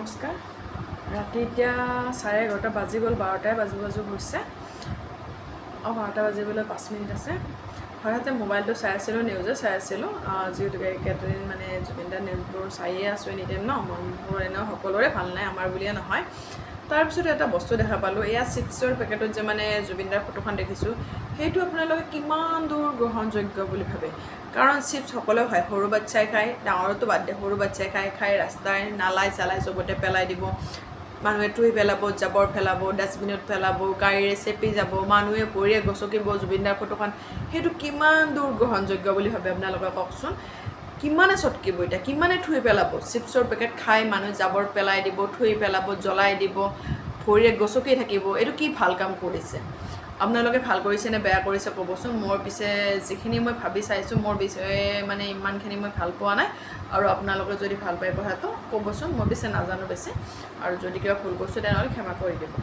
নমস্কাৰ। ৰাতি এতিয়া 11:30 বাজি গ'ল, 12টাই বাজো বাজো হৈছে। অঁ, 12টা বাজিবলৈ 5 মিনিট আছে। হঠাতে মোবাইলটো চাই আছিলোঁ, নিউজে চাই আছিলোঁ। যিহেতুকে কেইদিন মানে জুবিন দাৰ নিউজবোৰ চায়ে আছোঁ এনি টাইম ন, মনবোৰ এনেও সকলোৰে ভাল নাই, আমাৰ বুলিয়ে নহয়। তাৰপিছত এটা বস্তু দেখা পালোঁ, এয়া চিপছৰ পেকেটত যে মানে জুবিন দাৰ ফটোখন দেখিছোঁ। সেইটো আপোনালোকে কিমান দূৰ গ্ৰহণযোগ্য বুলি ভাবে? কাৰণ চিপছ সকলোৱে খায়, সৰু বাচ্ছাই খায়, ডাঙৰতো বাদ দিয়ে, সৰু বাচ্ছাই খায়, খাই ৰাস্তাই নালাই চালাই চবতে পেলাই দিব। মানুহে থুই পেলাব, জাবৰ পেলাব, ডাষ্টবিনত পেলাব, গাড়ীৰে চেপি যাব, মানুহে ভৰিয়ে গচকিব জুবিন দাৰ ফটোখন। সেইটো কিমান দূৰ গ্ৰহণযোগ্য বুলি ভাবে আপোনালোকে কওকচোন? কিমানে চটকিব এতিয়া, কিমানে থুই পেলাব? চিপছৰ পেকেট খাই মানুহে জাবৰ পেলাই দিব, থুই পেলাব, জ্বলাই দিব, ভৰিৰে গচকি থাকিব। এইটো কি ভাল কাম কৰিছে আপোনালোকে? ভাল কৰিছে নে বেয়া কৰিছে ক'বচোন। মোৰ পিছে যিখিনি মই ভাবি চাইছোঁ, মোৰ বিষয়ে মানে ইমানখিনি মই ভাল পোৱা নাই। আৰু আপোনালোকে যদি ভাল পায় কথাটো ক'বচোন। মই পিছে নাজানো বেছি আৰু যদি কিবা ভুল কৰিছোঁ তেনেহ'লে ক্ষমা কৰি দিব।